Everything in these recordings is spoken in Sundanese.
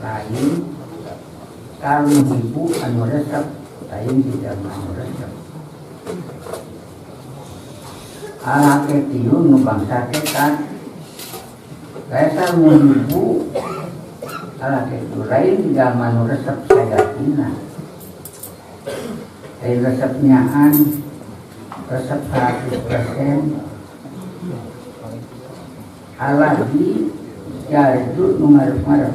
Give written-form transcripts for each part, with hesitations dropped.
Lain kalau ibu anu resep lain tidak anu resep. Ala ketiun nu bangsa ketan laisa muhibu ala ketiun lain tidak anu resep sajatina. Lain resepnyaan resep 100% aladi yarju nu ngarep-ngarep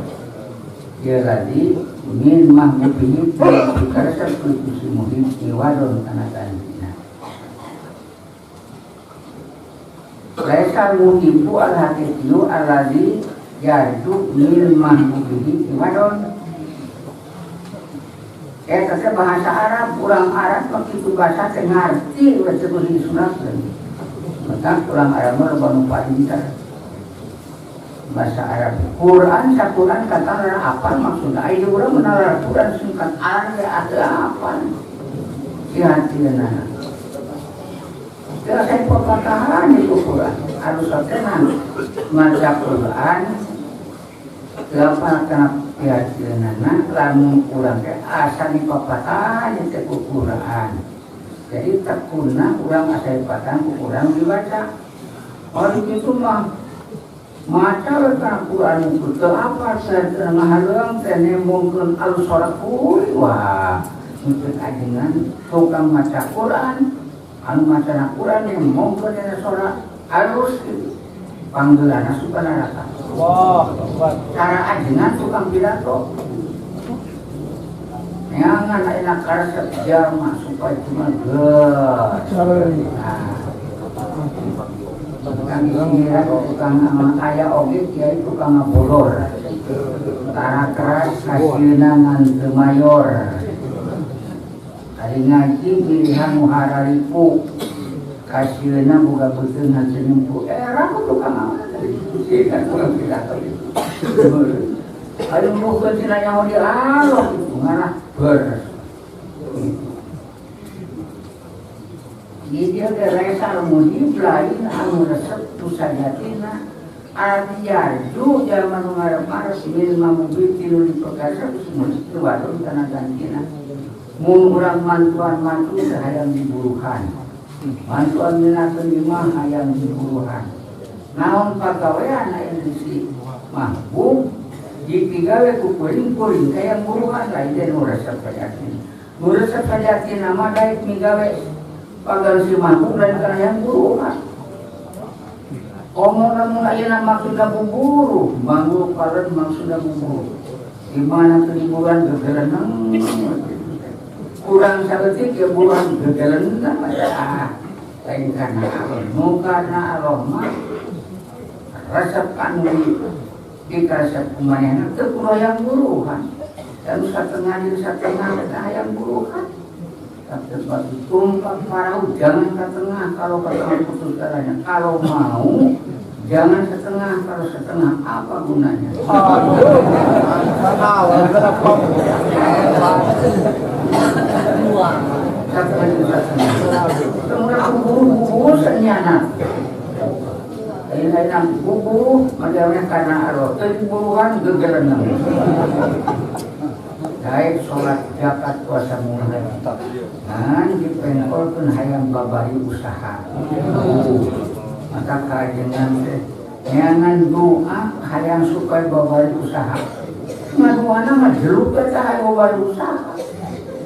ieu ladi min mahmudihi dikaresep ku si muhib iwadon kana gantina. Laisa muhibu al haqiqi alladzi yarju min mahmudihi iwadon. Eta teh bahasa Arab, urang Arab mah kitu bahasa teh ngarti we teu kudu disunatkeun. Maka urang Arab mah loba nu pinter. Bahasa Arab Quran saquran kata apa maksudna aya urang menalar Quran singkat Arab ada apa ieu teu saya pepatahan itu Quran harus tenang maca Quran teu kana pihateunana lamun urang teh asa dipapatahan teh ku Quran jadi tekuna urang asa dipatahan ku Quran dibaca oh kitu mah maca kana Quran itu teu apa teh ngahaleuang teh nembongkeun alus sora kuy wah mungkin ajengan tukang maca Quran anu maca Quran nembongkeun dina sora alus kitu panggeulana suka neraka. Wah, cara ajengan tukang pidato neangan ayeuna karesep jalma supaya cuma geus. Nah, tukang isiran, tukang aya oge kiai tukang ngabolor tara keras hasilna ngan teu mayor ari ngaji pilihan nu hararipu hasilna boga beuteung ngan teu nempu era ku tukang kan tukang pidato itu ayo mbukeun tina nyaho di alok itu ngarah ber. Jadi dia resa muhib lain anu resep tu sajatina arti yarju zaman ngarep-ngarep min mamubit tilu diperkasa semua wadon kana gantina mun urang mantuan mantu teh hayang diburuhan mantuan minakeun imah hayang diburuhan naon pagawean aya di mahbub dipigawe ku kuring-kuring hayang buruhan lain teh nu resep sajatina nu resep sajatina mah daek migawe pagar si mahbub lain kana hayang buruhan. Omong lamun ayeuna maksudna buburu, manggul kalen maksudna buburu. Di mana keliburan gegeleneng. Kurang saeutik ya buruan gegeleneng ah. Lain kana Allah, nu kana Allah mah resep anu dikaresep ku manehna teu kudu hayang buruhan. Dan satengah jeung satengah teh hayang buruhan. Tempat tumpak parahu jangan ke tengah kalau ke tengah putus caranya. Kalau mau jangan setengah, kalau setengah apa gunanya? Kemudian bubur senyana. Lain-lain bubur modelnya karena aro buruhan gegeleneng. Daik sholat zakat puasa mulai. Nah, dipengkol pun hayang babari usaha. Maka kajengan teh neangan doa hayang supaya babari usaha. Ngadoana mah jeluk eta hayang babari usaha.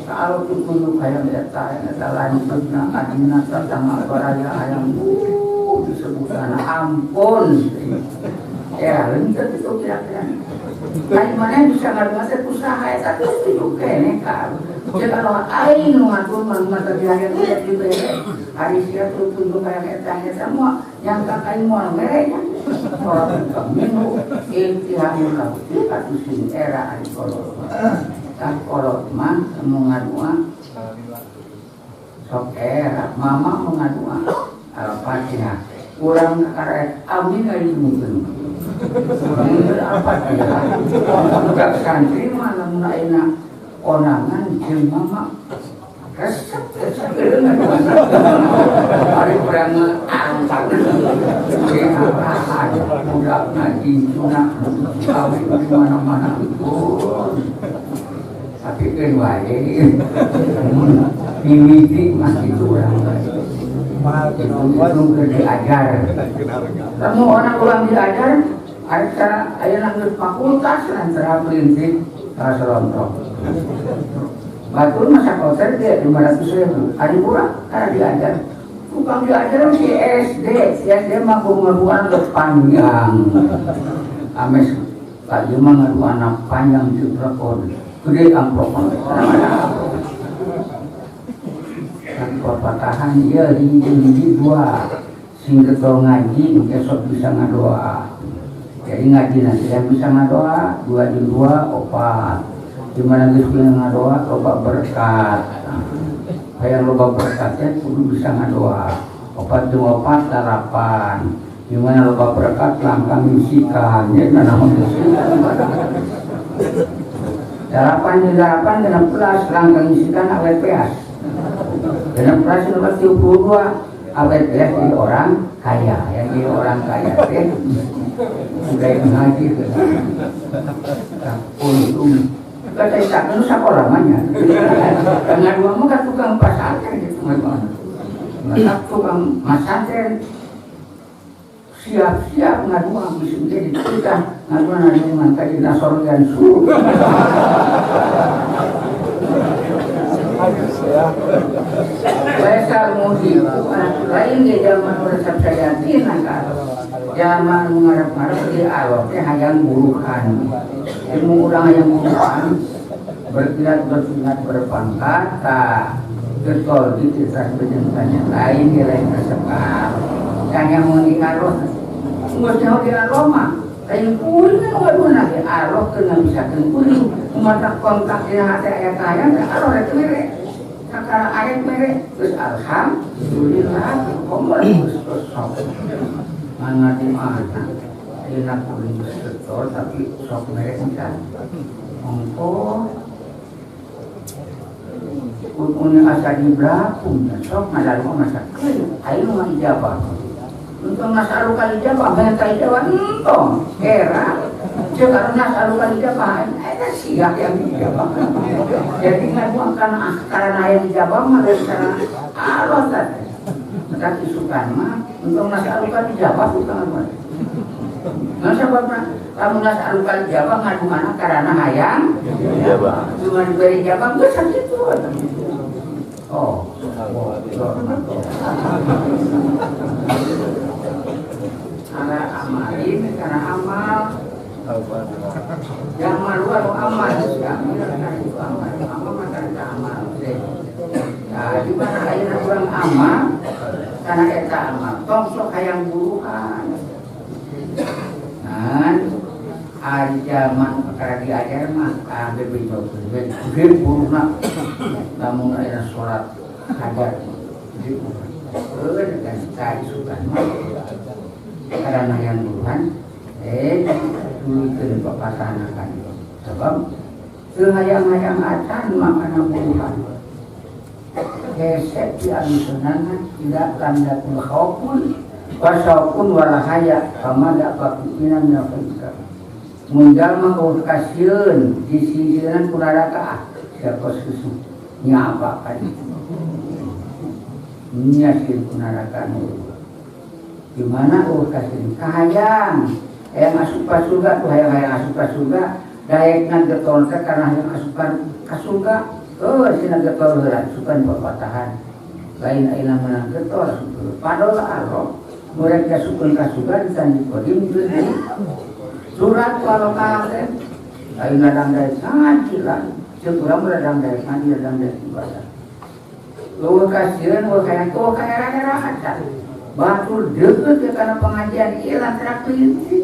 Kalau tunduk hayang eta eta lanjutna adina tatangga baraya hayang disebutana ampun. Ya, lentut itu kira-kira. Lain mana bisa ngadoa teh usaha eta teh setuju keneh ka. Jadi kalau aing nu ngatur mah mata hayang eta dibere. Ari sia tunduk hayang eta eta mah nyangka ka aing moal mere nya. Salat minggu intihamul lahu atuh sing era ari kolot. Tah kolot mah nu ngadua sok era mama nu ngadua Al-Fatihah. Urang karek amin ari mungkin. Al-Fatihah. Budak santri mah lamun ayeuna konangan jeung mama Resep resep ari urang angkat. Budak ngaji cuna kawin di mana-mana. Tapi kan wae mimiti mah kitu urang. Itu keur diajar. Kamu orang ulang diajar, ada ayeuna geus fakultas antara prinsip sarontok. Batur masa konser dia 500.000. Ari murah karena diajar. Tukang diajar si SD, si SD mah pengaduan geus panjang. Ames Pak mah ngadu anak panjang di plafon. Gede amplop. Kan patahan ieu hiji dua. Sing getol ngaji besok bisa ngadoa. Jadi ngaji nanti yang bisa ngadoa 2 jeung 2 4. Di mana geus ngadoa loba berkat. Hayang loba berkat teh kudu bisa ngadoa. 4 jeung 4 8. Di mana loba berkat langkang ngisikan ya naon ngisikan. 8 jeung 8 16 langkang ngisikan awet peas. 16 nomor 32 awet peas jadi orang kaya. Yang jadi orang kaya teh udah ngaji ke untung. Kata Ishak itu sekolah namanya. Karena dua mah kan tukang pasantren gitu mana. Masa tukang pasantren siap-siap ngaduang bisa menjadi kita ngaduang ada yang tadi nasorgan su. Wesal mudik lain di zaman resep saya tina zaman mengarap-ngarap di Allah teh hayang buruhan. Ilmu urang hayang buruhan berkilat bersunat berpangkat tak getol di kisah berjentanya lain di lain resep kan yang mau di Allah geus nyaho di Allah mah lain kuring waduh di Allah keur misakeun kuring kumaha kontak dina hate aya kahayang Allah rek mere sakara ayat mere geus alhamdulillah komo geus sok mana di mana dina kuring geus getol tapi sok mere can ongko kun asa dibrapung sok ngadalu masakeun ayeuna mah ijabah. Untuk nasalu kali jabah, minta ijabah, entong, era. Sekarang nasalu kali jabah, eta siah yang dijabah. Jadi ngaduan karena yang dijabah mah karena Allah tadi. Tapi isukan mah, untuk nasalu kali jabah bukan apa. Masa bapak, kamu nasalu kali jabah ngaduan karena hayang jabah. Cuma diberi jabah, enggak sakit tuh. Oh, ala amalin karena amal yang malu atau amal ya itu amal amal maka amal. Nah di mana ayeuna urang amal karena eta amal tong sok hayang buruhan. Nah ari zaman perkara diajar mah kabeh gede buruhna lamun aya salat hadar gede buruh. Heuh dan cari sukan mah karena yang buruhan dulukeun papatanakan sebab teu hayang-hayang acan makana buruhan hese di alusunana tidak lam yakul khaufun wa syaukun wala haya famada faqina min al-khair mun jalma eueuh kasieun disingkiran ku neraka siapa susu nyapa kan nya sieun ku neraka di mana eueuh kasieun kahayang hayang asup ka surga tuh hayang asup ka surga daekna getol teh karena hayang asup ka surga heuh sina getol heula asupan papatahan lain ayeuna meunang getol padol Allah murek asupkeun ka surga ditanji kodim surat kalau teh lain ladang daek ngaji lah ceuk urang ladang daek ngaji ladang daek ibadah eueuh kasieun eueuh hayang eueuh ka era-era acan batur deukeut ke kana pengajian ieu lantaran prinsip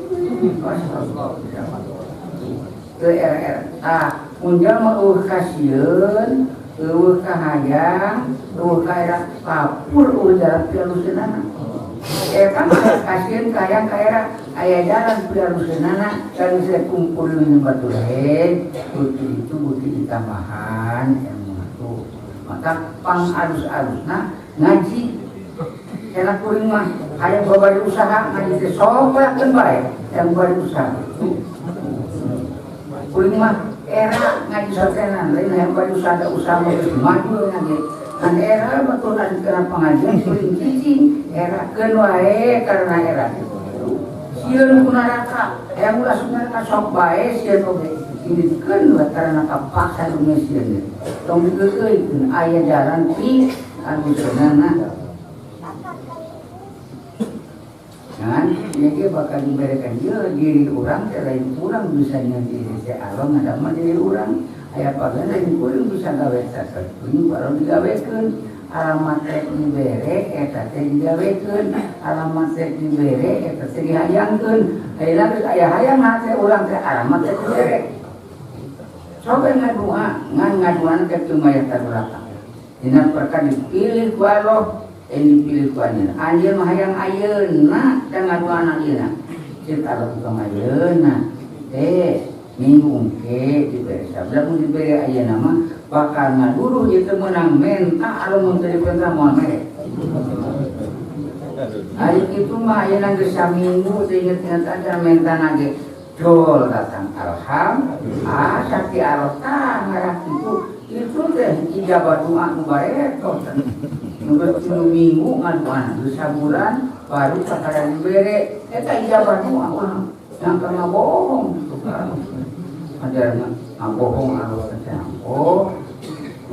teu era-era tah mun jalma eueuh kasieun eueuh kahayang eueuh ka era kapur eueuh jalan pialuseunana eta mah kasieun kahayang ka era aya jalan pialuseunana dan bisa kumpul dengan batur lain bukti itu bukti ditambahan ilmu itu Maka pang alus-alusna ngaji. Karena kuring mah hayang babari usaha ngaji teh sok lakeun bae yang babari usaha. Kuring mah era ngaji sotenan lain hayang babari usaha da usaha mah geus maju ngaji. Kan era baturan kana pengajian kuring cicing era keun wae karena era. Sieun ku neraka, hayang ulah asup neraka sok bae sieun oge. Inditkeun we karena kapaksa dunya sieun. Tong digeugeuikeun aya jalan pi anu seunana. Kan ieu bakal diberikan ieu diri urang teh lain urang bisa nyeun diri teh Allah ngadamel diri urang aya pageun lain kuring bisa gawe teh kuring baru digawekeun alamat teh dibere eta teh digawekeun alamat teh dibere eta teh dihayangkeun ayeuna geus aya hayang hate urang teh alamat teh dibere coba ngadua ngan ngaduana teh teu maya tarulaka dina perkara dipilih ku Allah ini pilih ku anjeun. Anjeun mah hayang ayeuna dan ngaduana ayeuna. Ceuk Allah tukang ayeuna. Minggu ke dibere sabda mun dibere ayeuna mah bakal ngaduruh ieu teu meunang menta anu mun teu dipenta moal mere. Ari kitu mah ayeuna geus saminggu teu inget-inget aja menta ge. Dol datang alham, ah sakti Allah tah ngarah kitu. Itu teh ijabah doa nu bareto. Nunggu tilu minggu ngaduan, sabulan baru kakara dibere, eta ijabah doa mah. Yang kana bohong gitu kan. Ajarna ngabohong anu teh. Oh,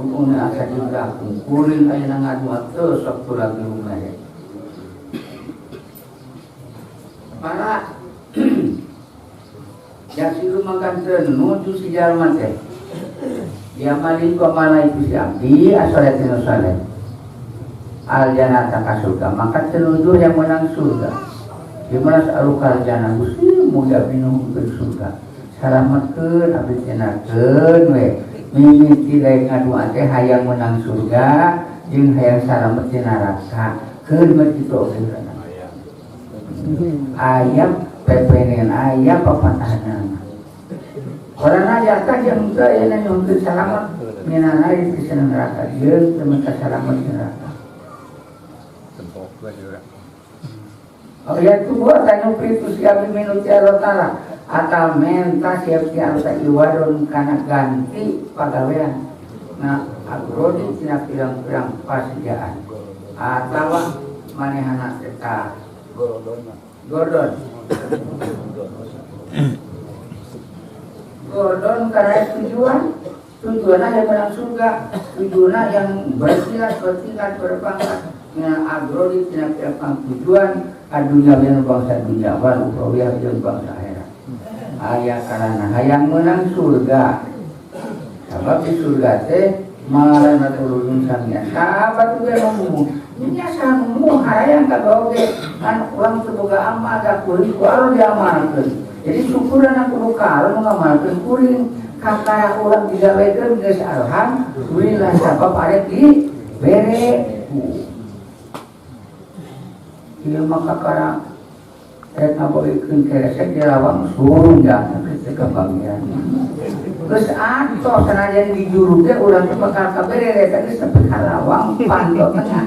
rukuna asa diberlaku kuring ayeuna ngadua teu sok lagi mere. Para jasiru makan nuju si jalma teh. Ya mali pamala itu si abdi asalatin saleh. Al jannata ka surga, maka tenuju yang menang surga. Di mana alukal jannah Gusti mulia minum ke surga. Salametkeun abdi tenakeun we. Mimiti lain ngadua teh hayang menang surga jeung hayang salamet ti neraka. Keun mah kitu oge. Ayam pepenen ayam papatahanana. Karena jatah yang teu aya nyungkeun salamet minanari ti neraka jeung teu minta salamet ti neraka. Oh ya itu buat tanya itu siap minum Allah Ta'ala atau menta siap siap Allah iwadon karena ganti pagawean. Nah agrodi tina pirang-pirang pasediaan atau manehana eta Gordon Gordon karena tujuannya yang menang surga, tujuannya yang berkilat bertingkat berpangkat. Dengan agrodi tina pirang tujuan adunya yang bangsa dunia wal ukhrawiyah jeung bangsa akhirat. Aya karana hayang menang surga. Sabab di surga teh marana turun samia. Sahabat ge ngomong, nya samu hayang ka oge kan urang teu boga amal da kuring ku Allah diamalkeun. Jadi syukurna kudu ka Allah ngamalkeun kuring kakara urang digawekeun geus alhamdulillah sabab arek dibere. Ieu mah kakara rek ngaboikeun keresek di lawang surga teu kabagian. Geus atoh sanajan di juru ge urang teh bakal kabere eta geus nepi ka lawang panto tengah.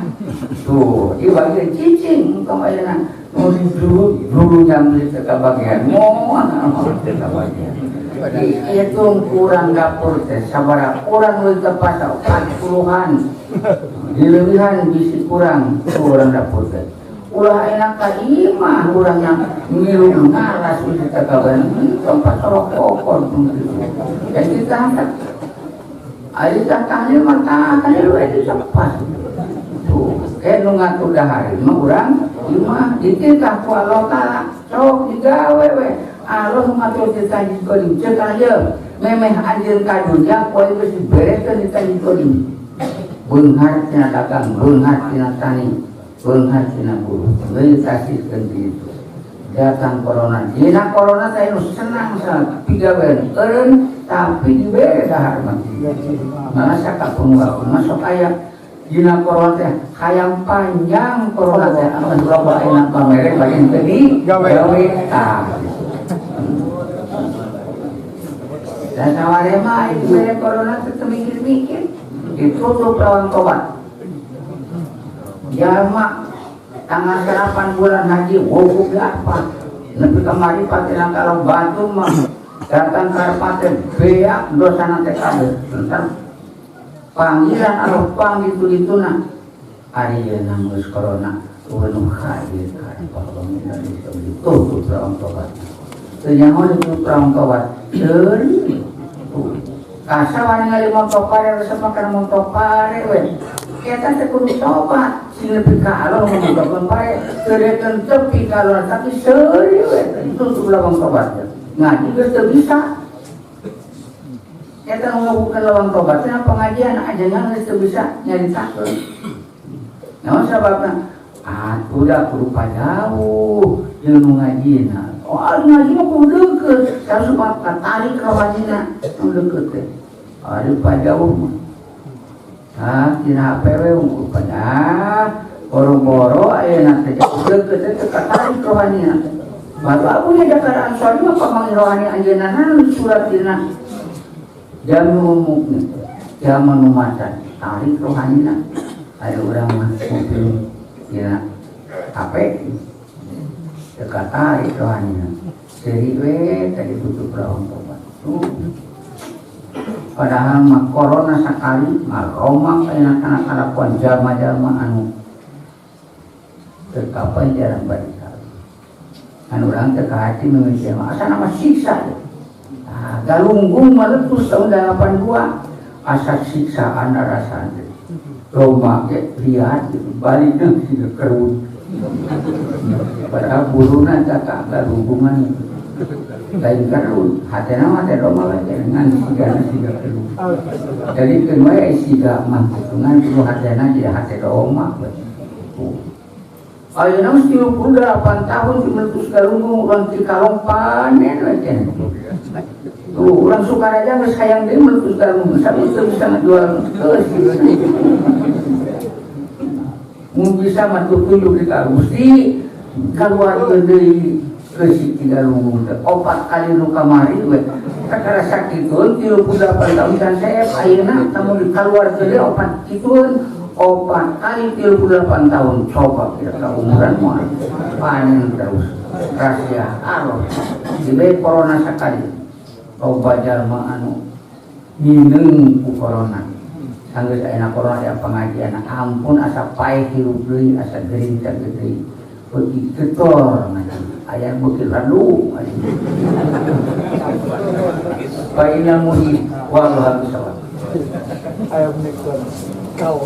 Tuh, ieu bagian cicing tong ayeuna nu di juru juru jam teu kabagian. Moal teu kabagian. Dihitung kurang dapur teh sabaraha urang leuwih ka pasar 40-an. Dileuwihan bisi kurang kurang dapur teh. Ulah enak ka imah urang yang ngilu ngaras kita kabar tempat rokok dan kita angkat ayo tahlil mah tahlil we disepas tuh nu ngatur dahar mah urang imah dititah ku Allah Taala sok digawe we Allah ngatur ditanjid kodim ceuk aja memeh anjeun ka dunya poe geus dibereskeun ditanjid kodim beunghar tina dagang beunghar tina tani beunghar tina buruh geus itu datang corona dina corona saya nu senang sa pigawean eureun tapi dibere dahar mah masa ka penguak masuk aya dina corona teh hayang panjang corona teh amun loba enak pamere bari teu digawe tah dan saware mah dibere corona teh teu mikir-mikir Ditutup lawang tobat. Jalma tanggal 8 bulan haji wukuf di Arafah. Nepi kamari patilang kalau batu mah datang ke Arafah teh beak dosana teh kabeh. Tentang panggilan Allah panggil itu-ituna. Ari yeuna geus corona eueuh hadir ka Arafah orang Indonesia ditutup lawang tobat. Teu nyaho ditutup lawang tobat. Seuri. Kasa wani ngali montok pare resep makan montok pare we. Eta teh kudu tobat. Sing lebih ka Allah montok pare teu tepi ka Allah tapi seuri we ditutup lawang tobat. Ngaji geus teu bisa. Eta ngabuka lawang tobat teh pengajian ajengan geus teu bisa nyaritakeun. Naon sababna? Atuh da kudu pajauh jeung nu ngajina. Oh, ngaji mah kudu deukeut, sarua katarik rohanina nu deukeut teh. Ari pajauh mah. Ah, tina HP we unggul pada boro-boro ayeuna teh deukeut teh teu katarik rohanina. Baru aku nya dakar Ansori mah pamanggih rohani anjeunna naon surat dina Jami Mukmin zaman nu macan tarik rohanina. Ayo urang mah mobil dina HP teu katarik rohanina. Seuri we tadi tutup lawang tobat. Tuh. Padahal mah corona sakali mah romak ayeuna kana kalakuan jalma-jalma anu teu kapan jarang balik. Anu urang teh ka hati mimiti mah asa nama siksa. Ah, galunggung meletus tahun 82 asa siksaan rasana teh. Lomba ge lihat gitu balikna siga kerut. Padahal buruna teh ka galunggungan itu. Lain kerut, hatena mah teh lomba we ngan sigana siga kerut. Jadi keun we siga mah kitu ngan kudu hatena jadi hate lomba we. Ayeuna mah 38 tahun di meletus galunggung urang Cikalong panen we cenah. Tuh, urang Sukaraja geus hayang deui meletus galunggung, tapi teu bisa ngajual geus. Mun bisa mah tutup di ka Gusti kaluarkeun deui keusik di galunggung teh. Opat kali nu kamari we. Kakara sakitueun 38 tahun can seep ayeuna tamu dikaluarkeun deui opat kitueun. Opat kali 38 tahun coba kira umuran mah panen terus rahasia Allah diberi corona sekali loba jalma anu ngineng ku corona sanggeus ayeuna corona aya pengajian ampun asa paeh hirup deui asa gering deui beuki getor ngaji aya beuki ladu fa inna muhi wallahu bisawab. Ayam nikon. Kau.